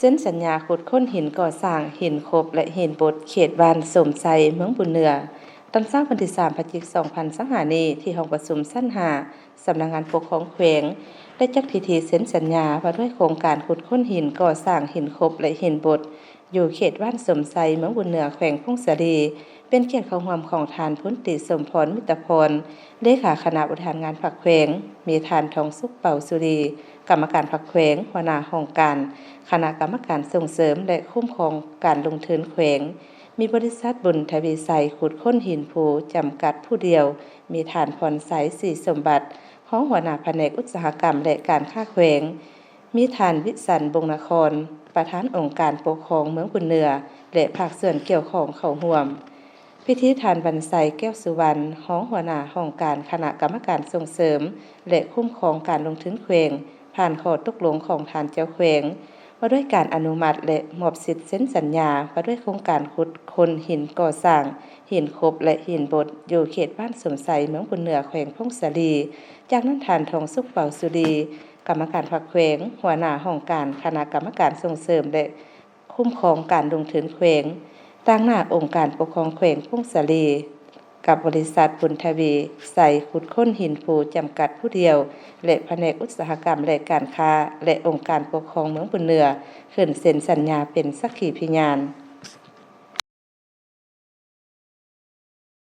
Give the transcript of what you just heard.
ຊັນສັນຍາຂຸດຄົ້ນຫີນກໍ່ສ້າງ, ຫີນຄົບ ແລະ ຫີນບົດ ເຂດບ້ານສົມໄຊ ເມືອງບຸນເໜືອ. ຕອນເຊົ້າວັນທີສາມ ພະຈິກ ສອງພັນຊາວຫ້ານີ້ ທີ່ຫ້ອງປະຊຸມຊັ້ນຫ້າ ສຳນັກງານປົກຄອງແຂວງ ໄດ້ຈັດພິທີເຊັນສັນຍາວ່າດ້ວຍໂຄງການຂຸດຄົ້ນຫີນກໍ່ສ້າງຫີນຄົບ ແລະ ຫີນບົດ ຢູ່ເຂດບ້ານສົມໄຊ ເມືອງບຸນເໜືອ ແຂວງຜົ້ງສາລີ, ເປັນກຽດເຂົ້າຮ່ວມຂອງທ່ານ ພົນຕີ ສົມພອນ ມິດຕະພອນ ເລຂາຄະນະບໍລິຫານງານພັກແຂວງ, ມີທ່ານ ທອງສຸກ ເປົາສຸລີ ກຳມະການພັກແຂວງ, ຫົວໜ້າຫ້ອງການຄະນະກຳມະການສົ່ງເສີມ ແລະ ຄຸ້ມຄອງການລົງທຶນແຂວງ, ມີບໍລິສັດບຸນທະວີໄຊຂຸດຄົ້ນຫີນພູຈຳກັດຜູ້ດຽວ, ມີທ່ານ ພອນໄຊ ສີສົມບັດ ຮອງຫົວໜ້າພະແນກອຸດສາຫະກຳ ແລະ ການຄ້າແຂວງ, ມີທ່ານ ວິສັນ ບົງນະຄອນ ປະທານອົງການປົກຄອງເມືອງບຸນເໜືອ ແລະ ພາກສ່ວນກ່ຽວຂ້ອງເຂົ້າຮ່ວມ. ພິທີທ່ານ ວັນໄຊ ແກ້ວສຸວັນ ຮອງຫົວໜ້າຫ້ອງການຄະນະກຳມະການສົ່ງເສີມ ແລະ ຄຸ້ມຄອງການລົງທຶນແຂວງ ຜ່ານຂໍ້ຕົກລົງຂອງທ່ານເຈົ້າແຂວງ ວ່າດ້ວຍການອະນຸມັດ ແລະ ມອບສິດເຊັນສັນຍາວ່າດ້ວຍໂຄງການຂຸດຄົ້ນຫີນກໍ່ສ້າງຫີນຄົບ ແລະ ຫີນບົດ ຢູ່ເຂດບ້ານສົມໄຊ ເມືອງບຸນເໜືອ ແຂວງຜົ້ງສາລີ. ຈາກນັ້ນ ທ່ານ ທອງສຸກ ເປົາສຸລີ ກຳມະການພັກແຂວງ, ຫົວໜ້າຫ້ອງການຄະນະກຳມະການສົ່ງເສີມ ແລະ ຄຸ້ມຄອງການລົງທຶນແຂວງ, ຕາງໜ້າອົງການປົກຄອງແຂວງຜົ້ງສາລີ ກັບບໍລິສັດບຸນທະວີໄຊຂຸດຄົ້ນຫີນພູຈຳກັດຜູ້ດຽວ ແລະ ພະແນກອຸດສາຫະກຳ ແລະ ການຄ້າ ແລະ ອົງການປົກຄອງເມືອງບຸນເໜືອ ຂຶ້ນເຊັນສັນຍາເປັນສັກຂີພິຍານ.